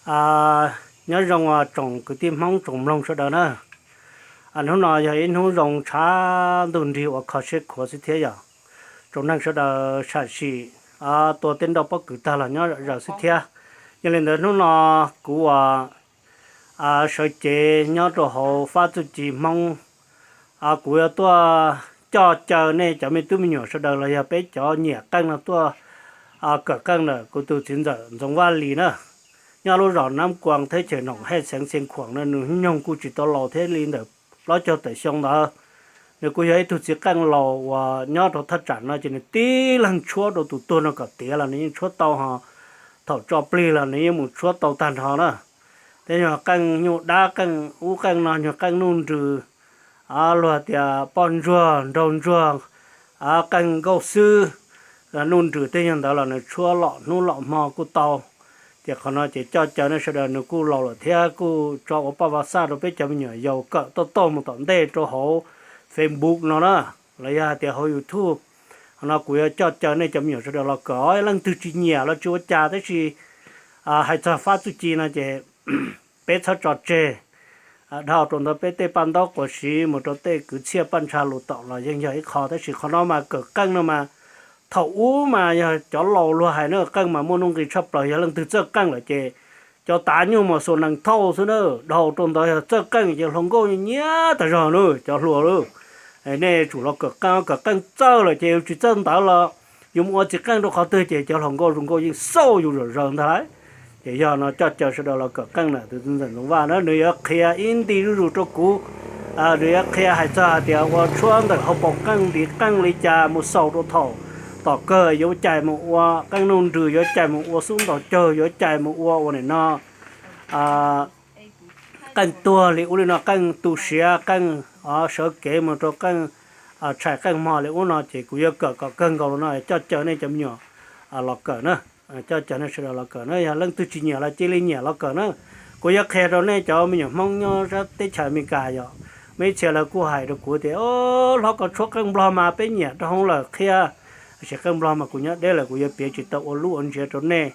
Nyob zoo tsoom kwv tij Hmoob tsoom mloog sawv daws na. Hnub no yog ib hnub zoo tshav ntuj nrig uas kho siab khuav xwb thiab yog tsoom neeg sawv daws sam sim tua tej nrauj pob kws tag los nyob zom zaws xwb thiab. Yog li ntawd hnub no kuv uas sawv cev nyob rau hauv fab txuj ci Hmoob, kuv yuav tuaj coj caw nej cov me tub me nyuam sawv daws los yog peb cov nyiam qeej no tuaj kawm qeej ntawm kuv tus txiv ntxawm Ntxoov Vaj Lis na. Nyob lub zos Nab Kuas, teb chaws Noom Hej, xeev Xeev Khuam no, nws nyoog kuj tsis tau laus thiab, li ntawm plaub caug tawm xyoo ntawd. Nws kuj yog ib tug txiv qeej laus uas nyob rau thaj tsam no ces nws tib leeg tshuab rau tus tuag no kom tiav los nws yeej tshuab tau ho, thaum tso plig los nws yeej mus tshuab tau tag nrho na. Tej nyuag qeej nyuj dab, qeej ub qeej no, nyuag qeej nuj nrws, luag tias poj ntsuag, nraug ntsuag, qeej nkauj xwb, nuj nrws, tej nyuag ntawd los nws tshuab lom hnub lom hmo kuj tau. Ces qhov no ces coj caw nej sawv daws, nws kuj laus lawm thiab kuj tso ua paj vaj xaj rau peb cov me nyuam yaus kawm toj toj mus tom ntej rau hauv Facebook no na, los yog hais tias hauv YouTube. Qhov no kuv yuav coj caw nej cov me nyuam sawv daws los kawm, leej twg tsis nyiam los tsis ua cas, tab sis hais txog fab txuj ci no ces peb txhob tso tseg. Dhau rau ntawd peb tej paj ntaub quas siv mus rau tej kwv txhiaj paj ntsha lus tom los yeej yog ib qho, tab sis qhov no mas kawm qeej no mas thaum ub mas yog cov laus luag hais na, qeej mas muaj nuj nqis tshaj plaws, yog leej twg txawj qeej lawm ces cov tav nyuj mas xuas nees thauj xwb na. Dhau rau ntawd yog txawj qeej ces hluas nkauj nyiam tas zog na cov hluas lauj. Nej tsum los kawm qeej, kawm qeej txawj lawm ces yus tsis txawj ntawv los yus mus ua txiv qeej rau qhov twg ces cov hluas nkauj zoo nkauj yeej xauj yus zom zaws ntag lauj. Ces yog no coj caw sawv daws los kawm qeej na, tus txiv ntxawm Ntxoov Vaj na nws yuav qhia ib nti zuj zus rau kuv. Nws yuav qhia hais txog hais tias ua tshuab ntawm hauv paus qeej ntiv qeej li cas mus xaus rau thaum tom kawg yuav cais mus ua qeej nuj nrws, yuav cais mus ua xub ntaus caug, yuav cais mus ua ua nim no qeej tuag li ub li no, qeej tu siav, qeej sawv kev mus rau qeej tshais qeej hmo li ub no ces kuv yuav kawm kom kawg nkaus li no, coj caw nej cov me nyuam los kawm na. Coj caw nej sawv daws los kawm na, yog leej twg tsis nyiam los cia li nyiam los kawm na. Kuv yuav qhia rau nej cov me nyuam Hmoob nyob sab teb chaws Amelikas yom, muaj ib txhia lawv kuj hais rau kuv tias, hlob, koj tshuab qeej Nplog mas peb nyiam rau hauv lawm qhia, tab sis qeej Nplog mas kuv nyob deb lawm kuv yuav piav tsis tau ua lub ua ntsiav rau nej.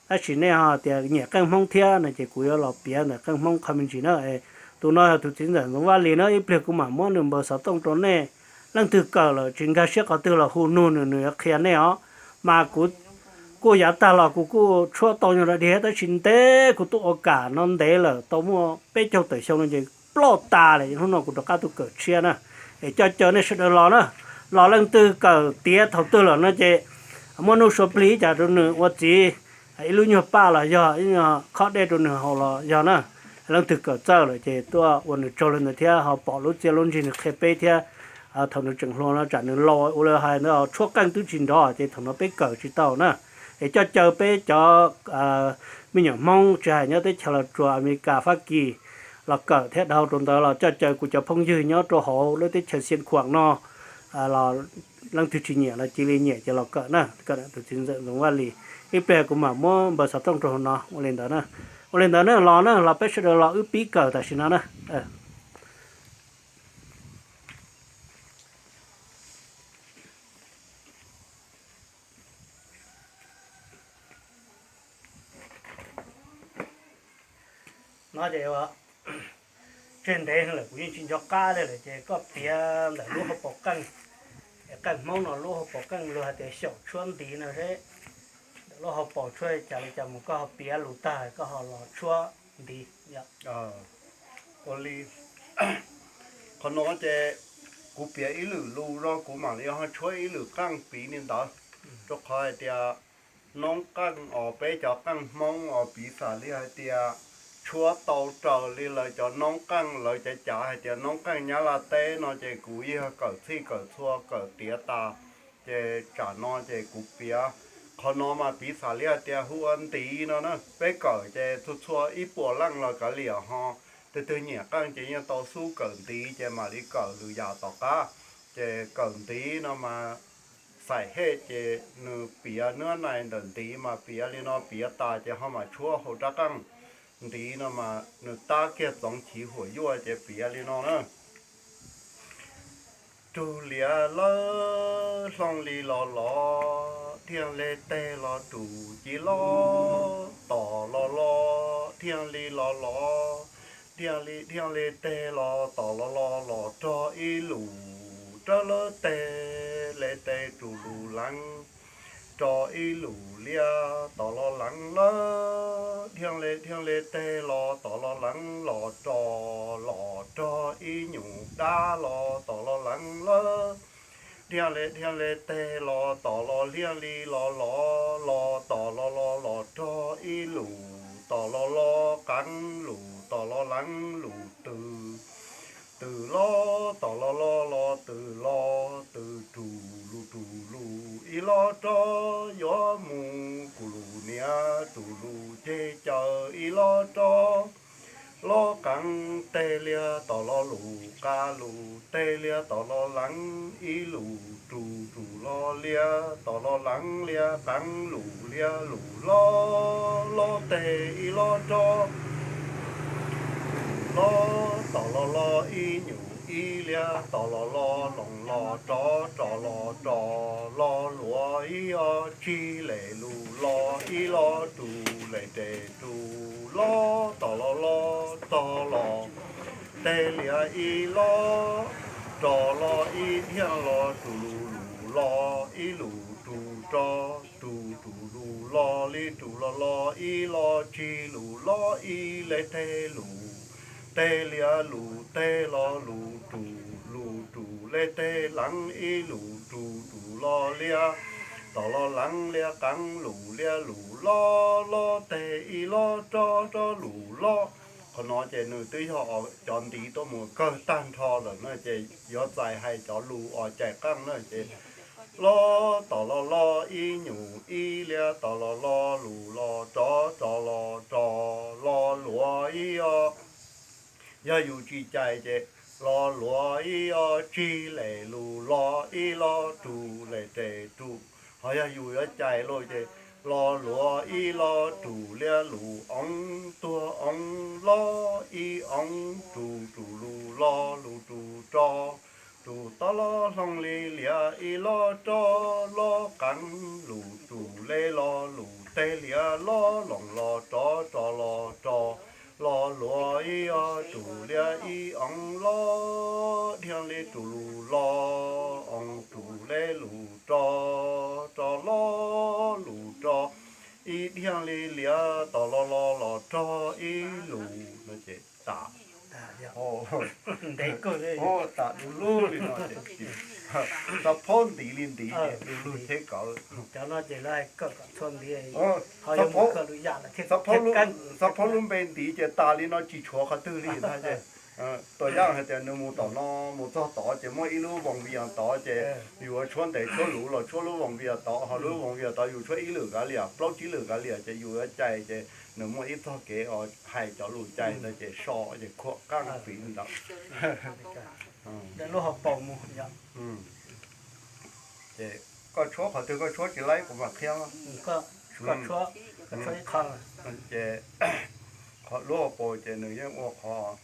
Tab sis nej ho tias nyiam qeej Hmoob thiab no ces kuv yuav los piav ntawm qeej Hmoob qho me ntsis na. Tus no yog tus txiv ntxawm Ntxoov Vaj Lis na, ib pliag kuv mam muab nws npawb xov tooj rau nej. Leej twg kawm lawm tsis nkag siab qhov twg los hu nug nws, nws yuav qhia nej os. Mas kuv kuj yav tag los kuv kuj tshuab tau nyuag dog dig, tab sis ntev kuv tuaj ua kam no ntev lawm, tau muaj peb caug tawm xyoo no ces ploj tas lawm, hnub no kuv rov qab tuaj kawm tshiab na. Es coj caw nej sawv daws los na, los leej twg kawm tiav thaum twg lawm no ces muab nuj sua plig ib cas rau nws ua txiv, ib lub nyuag paj los yog ib nyuag khob dej rau nws haus los yog na. Leej twg kawm txawj lawm ces tuaj ua nws tsaug li ntawd thiab ho pom lub txiaj lub ntsig nws qhia peb thiab. Thaum nws tseem hluas no tsam nws laus ua li hais ntawd tshuab qeej twb tsis nrov ces thaum no peb kawm tsis tau na. Es coj caw peb cov me nyuam Hmoob tsis hais nyob teb chaws Los Tsuas, Amelikas, Fab Kis los kawm thiab. Dhau rau ntawd los coj caw kuv cov phooj ywg nyob rau hauv lub teb chaws Xiav Khuam no los leej twg tsis nyiam los cia li nyiam ces los kawm na. Tus txiv ntxawm Ntxoov Vaj Lis, ib pliag kuv mam muab npawb xov tooj rau hauv no. Ua li ntawd na, ua li ntawd na, los na, los peb sawv daws los wb pib kawm tam sim no na. No ces tseg ntev lawm kuv yeej tsis nco qab li lawm ces koj piav ntawm lub hauv paus qeej, qeej Hmoob no lub hauv paus qeej luag hais tias xyaum tshuab ntiv no seb ntawm lub hauv paus tshuab li cas li cas mus, koj ho piav lus tag koj ho los tshuab ntiv. Ua li, qhov no ces kuv piav ib lwm lus rau kuv mam li ho tshuab ib lwm qeej piv li ntawd, rau qhov hais tias noob qeej os, peb cov qeej Hmoob os, piv xam li hais tias tshuab tau raws li lawv cov noob qeej, lawv cov cav hais tias noob qeej Nyab Laj teb no ces kuv yeej kawm txhij kawm txhua kawm tiav tas. Ces tsam no ces kuv piav qhov no mas piv xam li hais tias hu ua ntiv no na, peb kawm ces txhua txhua ib puas leej los kav liam ho, tus twg nyiam qeej ces yeej tau xub kawm ntiv ces mam li kawm lwm yam tom qab. Ces kawm ntiv no mas xaim hej ces nws piav nuab nais ntawm ntiv mas piav li no, piav tas ces ho mam tshuab hauv rab qeej. Ntiv no mas nws tab kiag txoov chiv huam yuaj ces piav li no na. Rug liav lawb hlooj li los los, thiaj le teg los rug ci loj tom los los. dhia li los los, dhia li dhia li teg los tom los los los rog ib lus rab lab teg le teg rus lus leev rog ib lus liab tom los leev lab, dhia li dhia li teg los tom los leev los rog los rog ib nyuag dab los tom los leev lab, dhia li dhia li teg los tom los dhia li los los los tom los los los rog ib lus tom los los qeev lus tom los leev lus tws, tws los tom los los los tws los tws rus lus rus lus ib los rog yuav mus kuv lus niam rus lus ceg caw ib los rog los qeev teg liab tom los lus qeev lus teg liab tom los leev ib lus rus rus los liab tom los leev liab qeev lus liab lus los los teg ib los rog los tom los los ib nyuag ib liab tom los los loos los rov rov los rog los luas ib ob tsig le lus los ib los rus le reg rus los tom los los tog los teg liab ib los rog los ib dhia los rus lus lus los ib lus rus rog rus rus lus los li rus los los ib los tsig lus los ib le teg lus teg liab lus teg los lus rus lus rus le teg leev ib lus rus rus los liab tom los leev liab qeev lus liab lus los los teg ib los rog rog lus los. Qhov no ces nws twb yog cov ntiv tuaj mus kawg tag nrho lawm na ces yuav txais hais cov lus uas cais qeej na ces los tom los los ib nyuag ib liab tom los los lus los rov rov los rog los luas ib ob. Yog yus tsis cais ces los luas ib ob tsig le lus los ib los rus le reg rus. Ho yog yus yuav cais lawm ces los luas ib los rus liab lus oov tuag oov los ib oov rus rus lus los lus rus rog rus tog los hloov li liab ib los rog los qeev lus rus le los lus teg liab los loos los rov rov los rog los luas ib ob rus liab ib oov los dhia li rus lus los oov rus le lus rog rog los lus rog ib dhia li liab tom los los los rog ib lus no ces tas. Ntev kawg li. Tas du lug li no ces, xab phaub ntiv li ntiv ces du lug thiab kawg. Cov no ces lawv hais kawg kom txhua ntiv, ho yog mus kawg lus yam lawm thiaj, xab phaub lub npe ntiv ces tas li no tsis tshuav qhov twg li na ces. Tuam yaj hais tias nws mus tom no mus txog tod ces muaj ib lub voos vias tod ces yuav tshuab ntev tshuab luv los tshuab lub voos vias tod, ho lub voos vias tod yus tshuab ib lwm kav liam plaub tsib lwm kav liam ces yus yuav cais ces nws muaj ib txoj kev hais cov lus cais ntawd ces so ces khuam qeej fiv ntawd. Lub hauv paus mus yom. Ces koj tshuab qhov twg koj tshuab tsis laib kuv mam qhia. Ces qhov lub hauv paus ces nws yeej ua qhov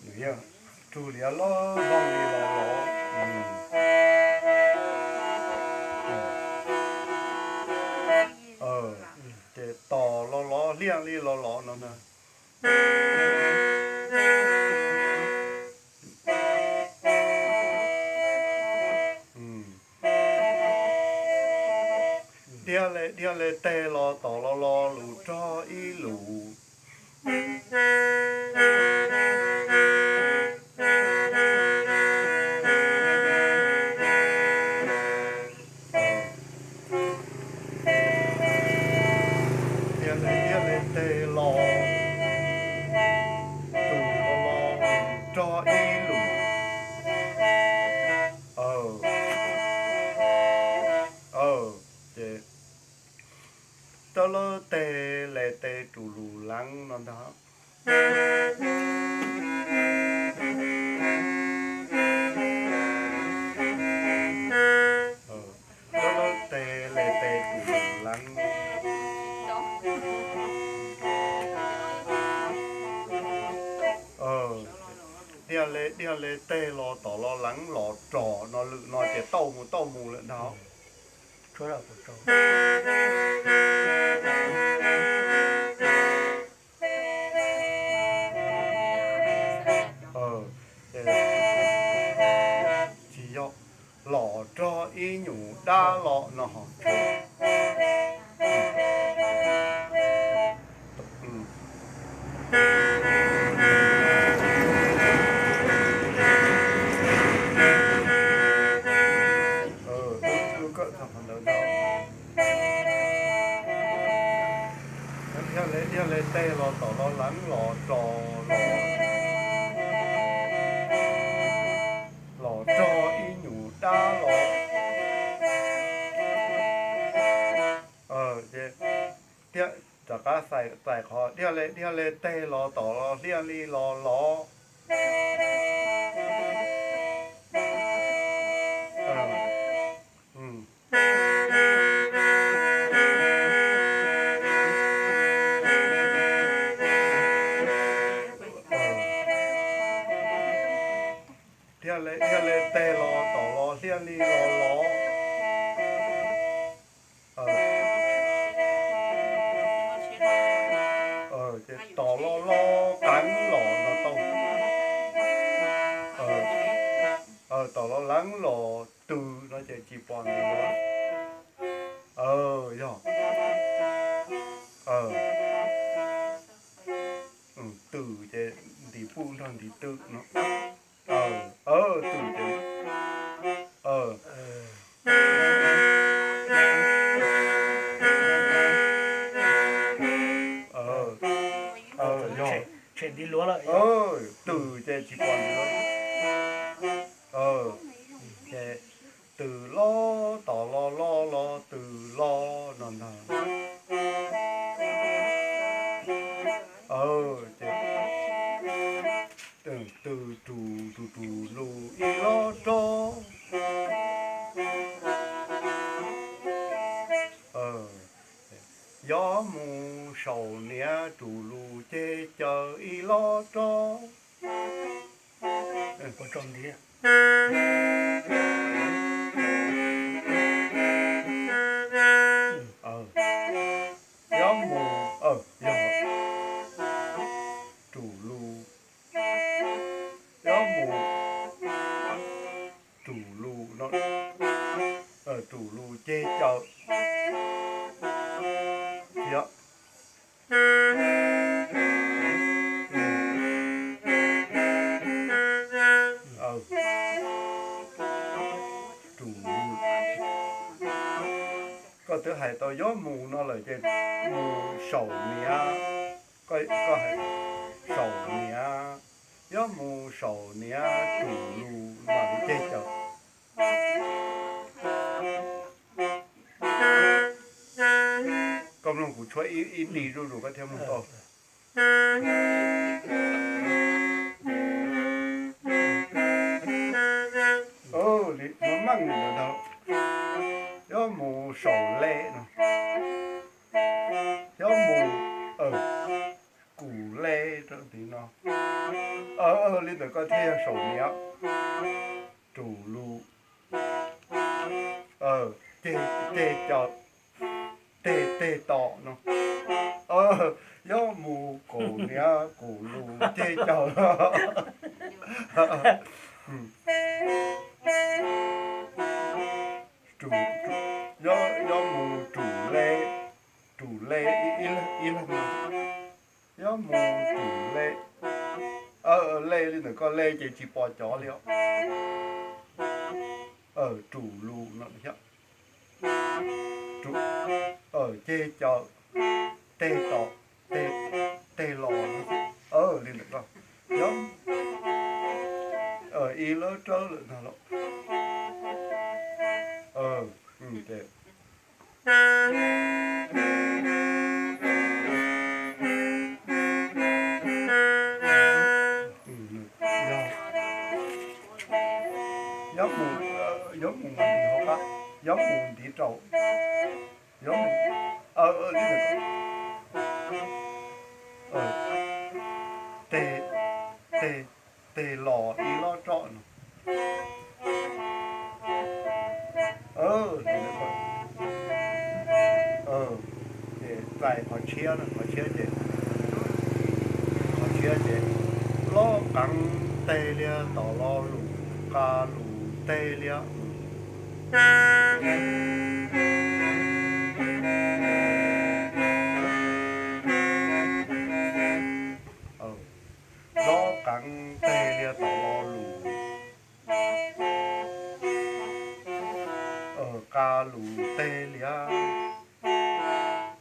nws yeej rug liab los hloov li los los. Ces tos los los liab li los los no na. Dhia le dhia le teg los tom los los lus rog ib lus. Dhia le dhia le teg los, tus los los rog ib lus. Ces rab lab teg le teg rus lus leev no ntag. Rab lab teg le teg rus lus leev. Dhia le dhia le teg los tom los leev los rog no lwm no ces tauj mus tauj mus lawm ntag. Tsis yog los rog ib nyuag dab los no ho. Dhia le dhia le teg los tom los leev los rog los, los rog ib nyuag dab los. Thiab rov qab txais qhov dhia le dhia le teg los tom los hliaj li los los. Dhia le dhia le teg los tom los hliaj li los los. Ces tom los los qeev los no tau. Tom los leev los tws no ces tsis pom nws. Yog tws ces ntiv puj nrog ntiv tw no. Tws ces yog tws ces tsis pom nws. Ces tws los tom los los los tws los no ntag. Ces tws rus rus rus lus ib los rog. Yog mus saum niam rus lus ceg caws ib los rog. Yog mus, yog rus lus, yog mus rus lus no, rus lus ceg caws. Rus lus. Koj twb hais tau yog mus no lawm ces mus saum niam, koj hais saum niam, yog mus saum niam rus lus mam li ceg caws. Koj mloog kuv tshuab ib nti zuj zus koj thiaj mloog tau. Li no meej li ntawd, yog mus saum le no, yog mus kuv le rau tim no, li ntawd koj thiaj yog saum niam, rus lus, ceg caws, teg teg tom no, yog mus kaum niam kuv lus ceg caws. Yog mus rus le, rus le ib leeg no, yog mus rus le, le li ntawm koj le ces tsis pom cov li os. Rus lus no, ceg caws, teg tom, teg los, li ntawm koj, yog ib lawv rawv lawm ntag los. Yog mus, yog mus ntiv hauv qab, yog mus ntiv rau, yog mus, li ntawm, teg, teg, teg los ib los rog no. Ces txais qhov tshiab, qhov tshiab ces, qhov tshiab ces, lob qeev teg liab tom lo lus, qa lus teg liab. Lob qeev teg liab tom lo lus, qa lus teg liab,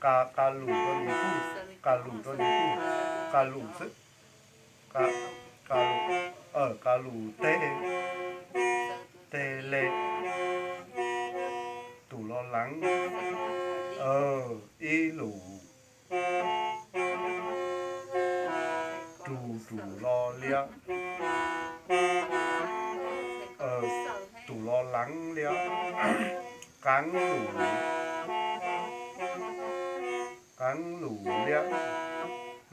qa, qa lus rau li kuj, qa lus rau li kuj, qa lus xwb, qa, qa, qa lus teg, teg le, tus lo leev, ib lus, rus, rus lo liab, tus lo leev liab, qeev lus, qeev lus liab,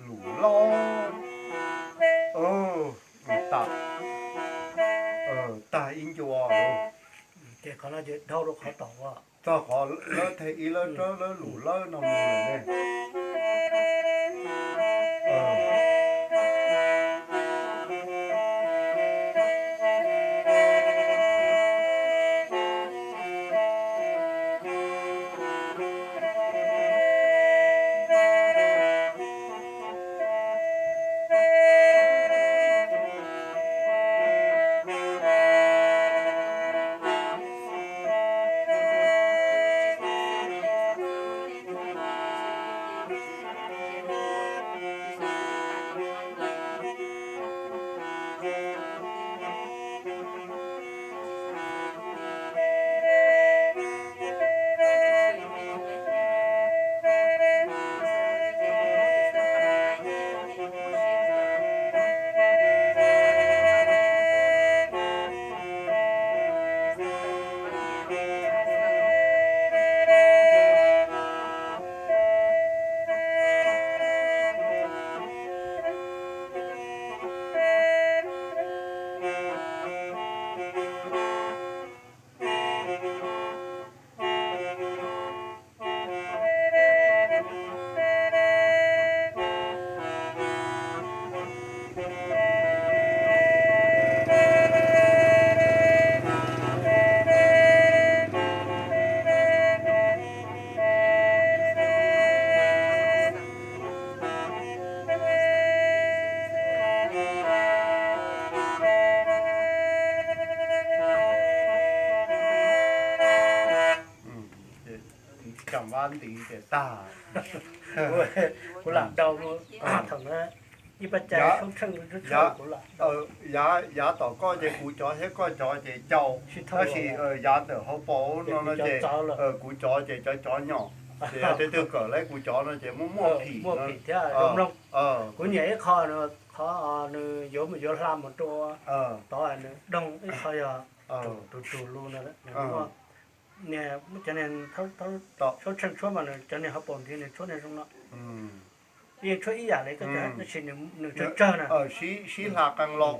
lus lob, tag, tag ib ncua. Ces qhov no ces dhau rau qhov tom, txog qhov lawb teg ib lawb rab lawb lus lawb no mus lawm ne. Cam vab ntiv ces tag. Kuv lam ntau, thaum na, ib pab cai sab tsheej, kuv lam ntau. Yav tom koj ces kuv cov thiab koj cov ces cau, tab sis yav ntawm hauv paus no no ces kuv cov ces cov cov nyom, ces yog tej twg kawm lawm kuv cov no ces muaj muaj phim thiab. Kuv nyiam ib qho, qhov nws yuav yuav hla mus rau tod, nws doog ib qho yog tus tus lus no, cov niag sab tsheej tshuab mas nws cov niag hauv paus ntiv nws tshuab niag zoo no. Yeej tshuab ib yam li koj, tab sis nws tsawg tsawg na. Sib hla qee los.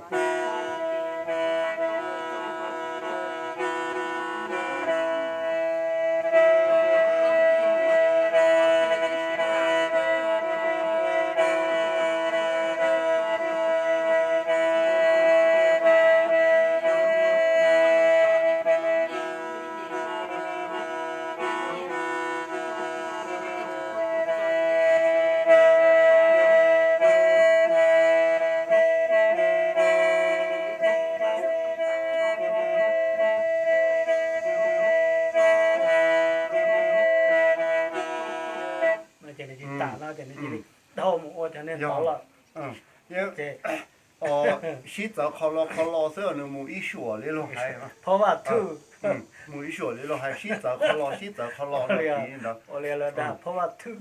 Ces nws tsis tas no ces nws cia li dhau mus ua cov neeg tod lawm. Sib txawv qho lo qho lo xwb nws mus ib suam li luag hais. Phab vaj thwj. Mus ib suam li luag hais sib txawv qho lo sib txawv qho lo no piv ntawd. Ua li lawv dag phab vaj thwj.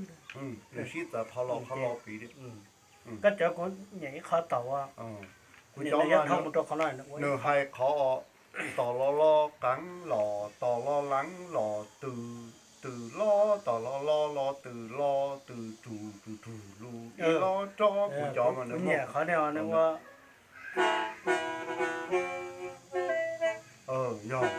Nws sib txawv qho lo qho lo piv. Koj cov kuv nyiam ib qho thaum kuv cov mas nws hais qhov tos lo lo qeev los tos lo leev los tws, tws lo tos lo lo lo tws lo tws rug rug rug lus ib lo rog kuv cov mas nws nyiam qhov no ua. Yog.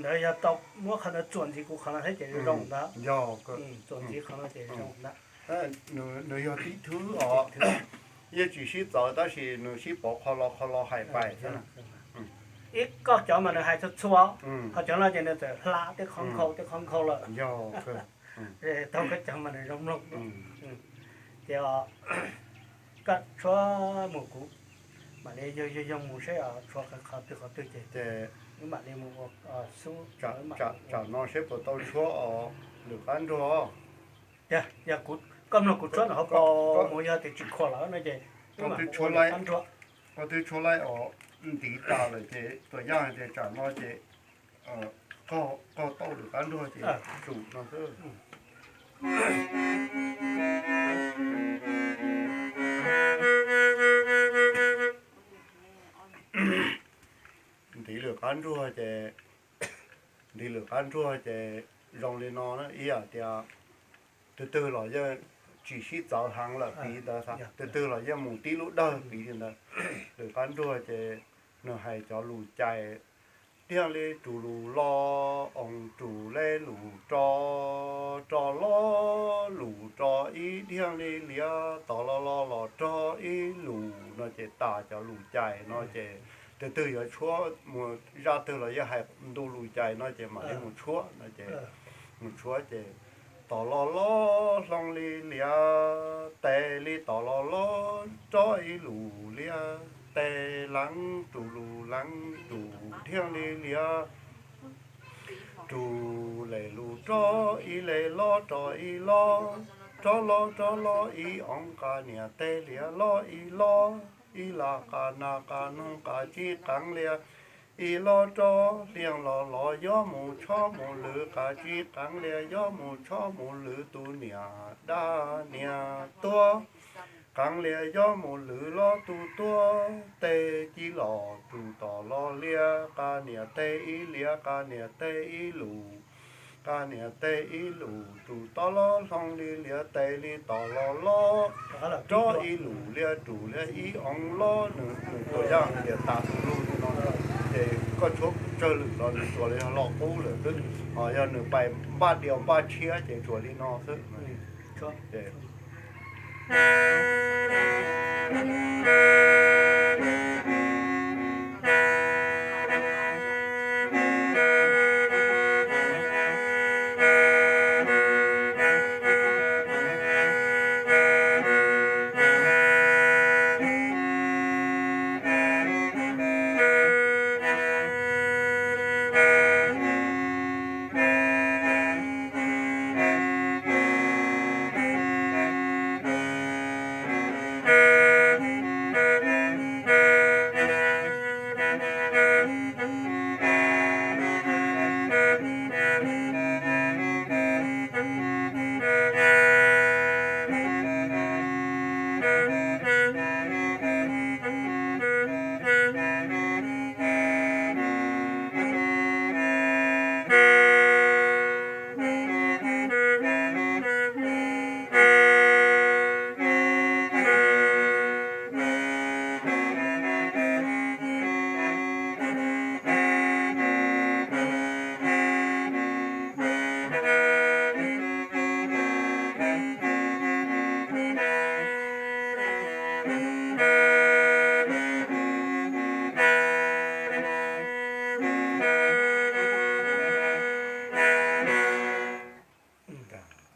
Ntawd yog tau muab qhov ntawd txuam ntxiv kuv qhov no thiab ces zoo ntawd. Yog, txuam ntxiv qhov no ces zoo ntawd. Nws yog tib thwb os, yeej tsis sib txawv tab sis nws sib pauv qho lo qho lo hais pais xwb. Ib koj cov mas nws hais txhua txhua, ho cov no ces nws txawm hla tej qhov nkhaus tej qhov nkhaus lawm. Yog, tau koj cov mas nws zoo mloog. Ces koj tshuab mus kuv mam li yog yog yog mus saib tshuab qhov twg qhov twg ces wb mam li mus ua xub. Tsam no seb puas tau tshuab os lwm qab nruag. Yog koj mloog kuv tshuab ntawm hauv paus mus yog tias tsis khuam lawm no ces wb mam mus ua lwm qab nruag. Koj twb tshuab laib os, ntiv tas lawm ces tuam yaj hais tias tsam no ces koj tau lwm qab nruag ces tsum no xwb. Ntiv lwm qab nruag ces, ntiv lwm qab nruag ces zoo li no na, ib yam tias twg twg los yeej tsis sib txawv heev lawm piv ntawd, twg twg los yeej mus tib lub dawg piv li ntawd. Lwm qab nruag ces nws hais cov lus cai, tiag li rus lus lo, oos rus le lus ro, ro lo lus ro ib dhiag li liav, tod lo lo los rog ib lus no ces tas cov lus cai no ces twg twg yuav tshuab mus zaj twg los yeej hais ntu lus cai no ces mam li mus tshuab no ces mus tshuab ces tod lo lo hloov li liav, tes li tod lo lo rog ib lus liav, tes leev rus lus leev rus dhiag li liav, rus le lus rog ib le lo rog ib lo, rog lo rog lo ib oos qas niam tes liav lo ib lo, ib las qas nas qas noog qas tsib qeev lias ib lo rog, hliaj los los yob mus tshob mus lwm qas tsib qeev lias yob mus tshob mus lwm tus niam dab niam tuag, qeev lias yob mus lwm los tus tuag, tes ci los rus tom los lias qas niam tes ib lias qas niam tes ib lus, qas niam tes ib lus rus tod lo hloov li lias tes li tom los lo rog ib lus lias rus lias ib oos lo, nws tuam yaj tias tas tus lus li no ces koj tshuab tsawg lwm los nws tsuas li yog lo qub lawm xwb, ho yog nws pais npaj diaus npaj tshiab ces tsuas li no xwb.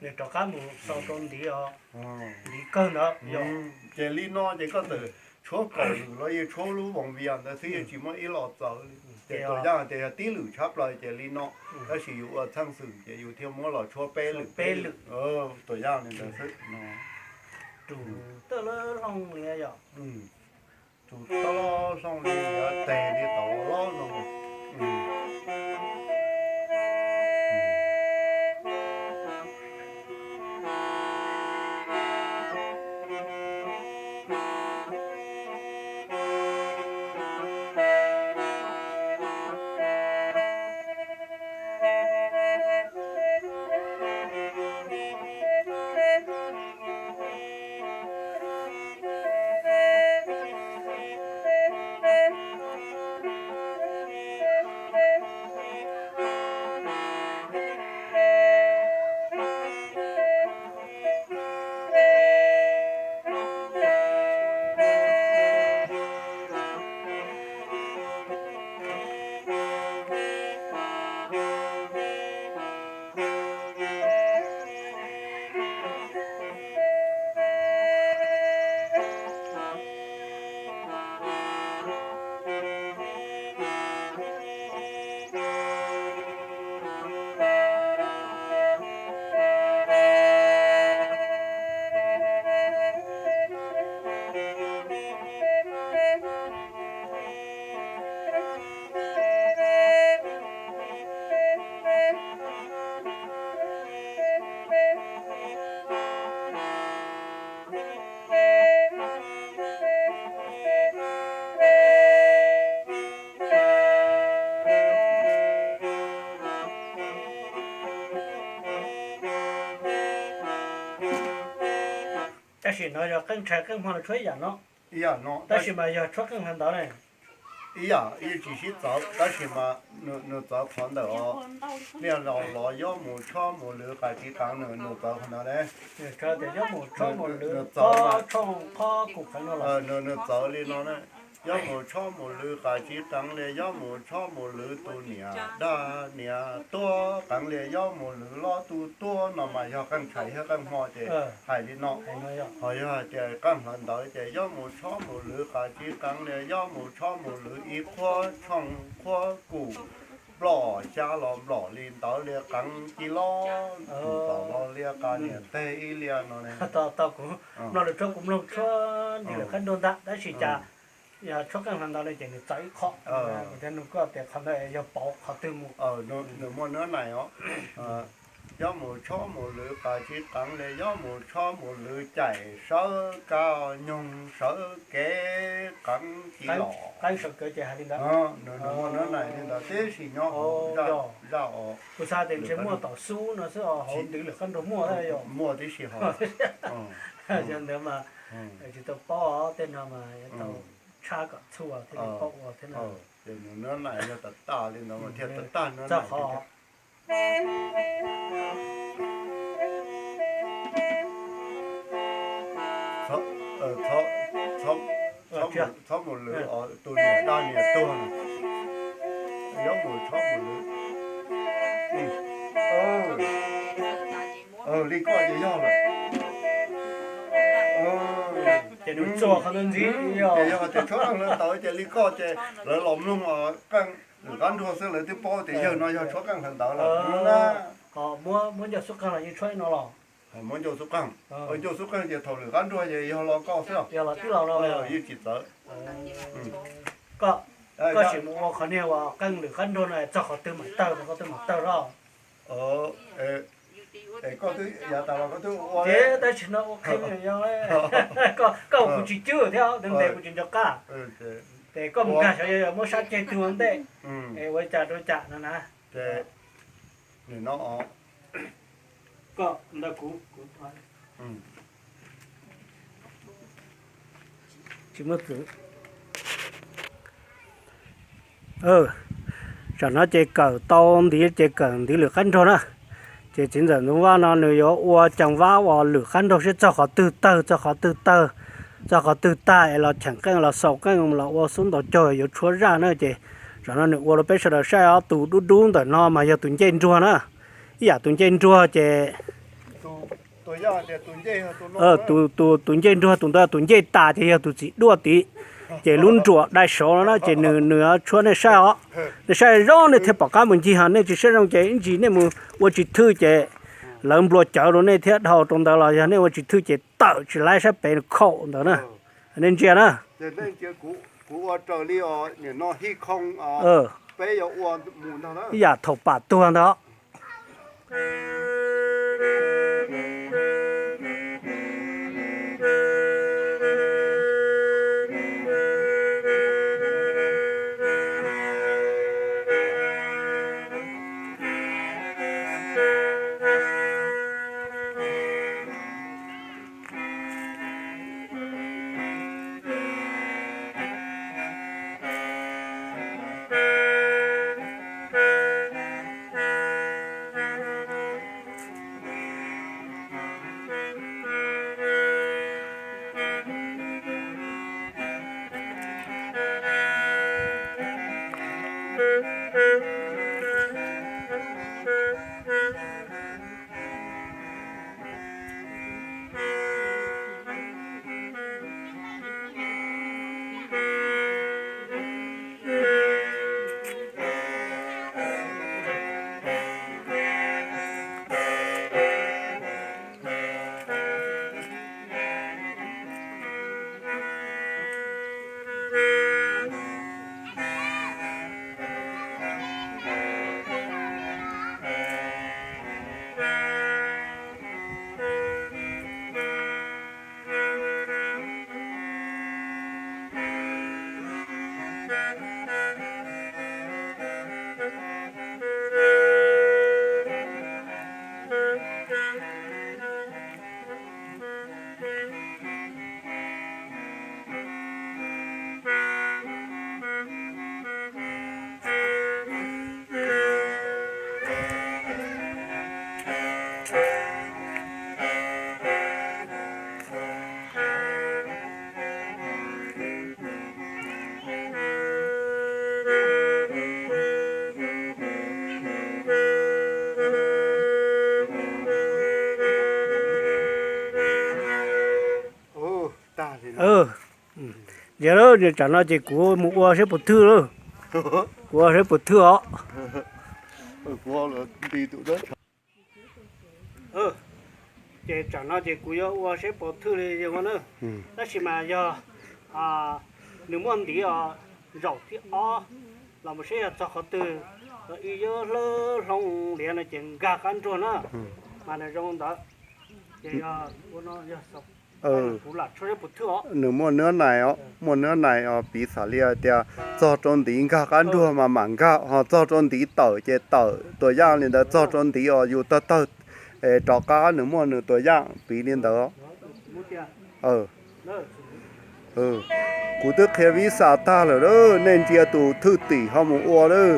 Nws rov qab mus sau rau ntiv os, ntiv kawg ntawd. Ces li no ces koj txawm tshuab kaum lwm los yeej tshuab lub voos vias ntawd xwb, yeej tsis muaj ib los txawv li. Ces tuam yaj tias yog tib lwm tshab plaws ces li no, tab sis yus ua txheej xwm ces yus thiaj muab los tshuab peb lwm peb lwm. Tuam yaj li ntawd xwb no. Rus toj loj hlooj li yom. Rus toj loj hlooj li yog tes li tod loj no. Sim no yog qeej tshais qeej hmo los tshuab ib yam no, ib yam no, tab sis mas yog tshuab qeej hlo ntawd ne. Ib yam, yeej tsis sib txawv, tab sis mas nws txawv qhov ntawm os, niaj los los yob mus tshob mus lwv qas tsiv qeev, nws txawv qhov ntawd ne. Nws txawv li no, yob mus tshob mus lwv qas tsiv qeev li, yob mus tshob mus lwv tus niam daj niam tuag qeev li, yob mus lwv lob tus tuag no mas yog qeej tshais thiab qeej hmo ces hais li no. Ho yog hais tias qeej hlo ntawd ces yob mus tshob mus lwv qas tsiv qeev li, yob mus tshob mus lwv ib qhuab tshooj qhuab kum, nplom xya los nplom li ntawd li qeev ci lob, tus tom los li qas niam teg ib li no ne. Tau, kuv mloog lus tshuab kuv mloog tshuab nws lwm qab nruag ntag, tab sis cas yog tshuab qeej hlo ntawd li ces nws txawv ib qho. Kuv thiaj nug koj tias qhov ntawd yog pauv qhov twg mus. Nws muaj nab nais os. Yob mus tshob mus lwv qas tsiv qeev li, yob mus tshob mus lwv caim sawv kav nyoog sawv kev qeev ci los. Qeej sawv kev ces hais li ntawd. Nws muaj nab nais li ntawd tib si nyob hauv zaj os. Kuv xav tias ntshe muaj tom xub no xwb os, hauv ntawv lwm qab nruag muaj. Muaj tib si hauv. Yog ntawd mas tsis tau paub tej no mas yuav tau tshaj kom txhua thiaj li paub ua thiab no. Ces nws nab nais yog tam tag li ntawd mas thiaj tam tag nab nais. Txhob mus lwv os, tus niam daj niam tuag no. Yob mus txhob mus lwv. Li koj ces yog lawm. Ces nws txog qhov ntawd ntxiv. Ces yog tias tshuab qeej hlo ntawd ces li koj ces lawv los mloog qeej lwm qab nruag xwb lawv twb paub tias yawg no yog tshuab qeej hlo ntawd lawm na. Muab ncauj xub qeej los yeej tshuab li no los? Muab ncauj xub qeej. Ncauj xub qeej ces thaum lwm qab nruag ces yog los koj xwb. Yog los tib los no. Yeej tsis txawv. Koj, koj sim mus ua qhov niag uas qeej lwm qab nruag no txog qhov twg mam tawg, qhov twg mam tawg los? Es koj twb yav tas los koj twb ua. Ces tab sis no ua qhev yog, koj kuv tsis cwb thiab, ntev ntev kuv tsis nco qab. Ces koj mus nkag saum yog muab sab ceg twg ua ntej, es ua li cas rau cas no na. Nim no os. Koj ntawd kuv, kuv tsis muaj txwv. Tsam no ces kawm tau ntiv ces kawm ntiv lwm qab nruag na. Ces txiv ntxawm Ntxoov Vaj no nws yuav ua ceev vab uas lwm qab nruag seb txog qhov twg tawg, txog qhov twg tawg, txog qhov twg tag es los cheem qeej los xaus qeej los ua xub ntaus caug yuav tshuab zaj na. Ces tsam no nws ua rau peb sawv daws saib os, tus dub dub ntawm no mas yog tus ncej nruag na. Ib yam tus ncej nruag ces tus, tus ncej nruag tus ntawd, tus ncej tas ces yog tus txiv duaj tid. Ces lub nruas dai saud no na ces nws, nws tshuab nej saib os. Nej saib zoo nej thiaj pom qab mus ncig, ho nej tsis saib zoo ces ib ntsis nej mus ua tsis thwj ces lawv nplua cawv rau nej thiab dhau rau ntawd los yog nej ua tsis thwj ces tawm tsis laib saib pem khaum ntawd na. Nej ntsia na. Ib yam thaum pam tuag ntawd. Yog lawm, tsam no ces kuv mus ua saib puas thwj lawm. Kuv ua saib puas thwj os. Ces tsam no ces kuv yuav ua saib puas thwj li yog na. Tab sis mas yog nws muaj ntiv os, zaum thib ob los mus saib yog txog qhov twg, ib yam hlob hloov liav no ces nkag qab nruag na. Mas nws zoo ntawd. Ces yog ua no yog kuv lam tshuab saib puas thwj os. Nws muaj nab nais os, muaj nab nais os, piv xam li hais tias txog rau ntiv nkag qab nruag mas mam nkag, ho txog rau ntiv tawm ces tawm, tua yaj li ntawd. Txog rau ntiv os yus tawg tawg rov qab nws muaj nws tua yaj piv li ntawd. Kuv twb qhia vis xas tag lawm, nej ntsia tus thwj tim ho mus ua lawm.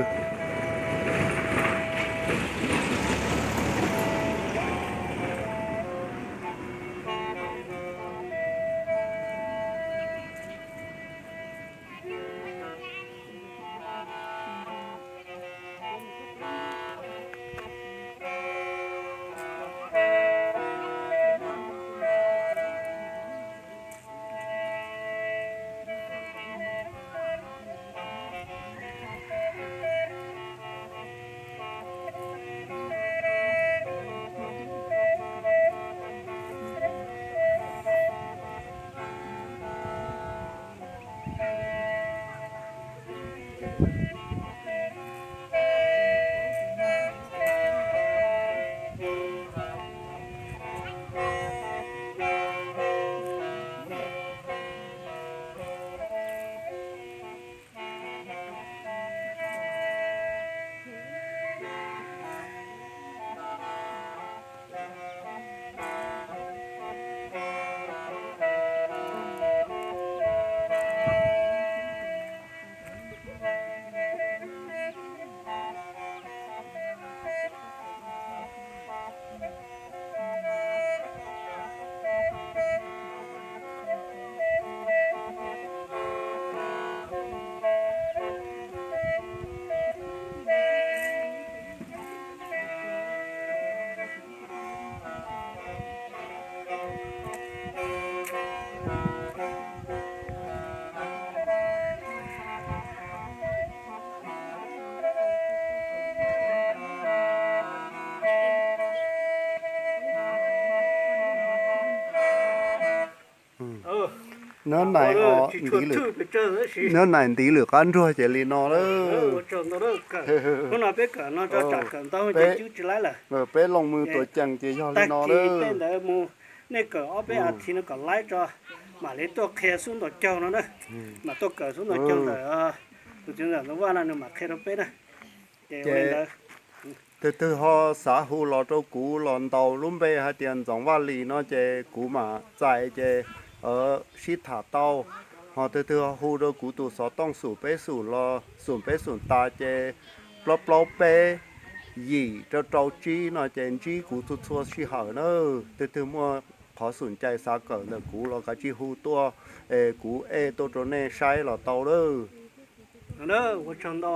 Nab nais os, nab nais ntiv lwm qab nruag ces li no lawm. Hnub no peb kawm no tso, tsam kawm ntau ces cwb tsis laib lawm. Peb loo mus tua cees ces yog li no lawm. Nej kawm ob peb a thiv no kom laib tso, mam li tuaj qhia xub ntaus caug no na. Mam tuaj kawm xub ntaus caug ntawm tus txiv ntxawm Ntxoov Vaj no nws mam qhia rau peb na. Ces twg twg ho xav hu los rau kuv los ntaus lub npe hais tias Ntxoov Vaj Lis no ces kuv mam txais ces sib tham tau. Ho twg twg ho hu rau kuv tus xov tooj xum peb xum los xum peb xum tas ces plaub plaub peb yim rau rau tsib no ces ntsib kuv txhua txhua sij hawm na. Twg twg muaj qhov xum cai xav kawm ntawm kuv los kav tsij hu tuaj es kuv ej tuaj rau nej saib los tau lawm. Ua tsaug ntau.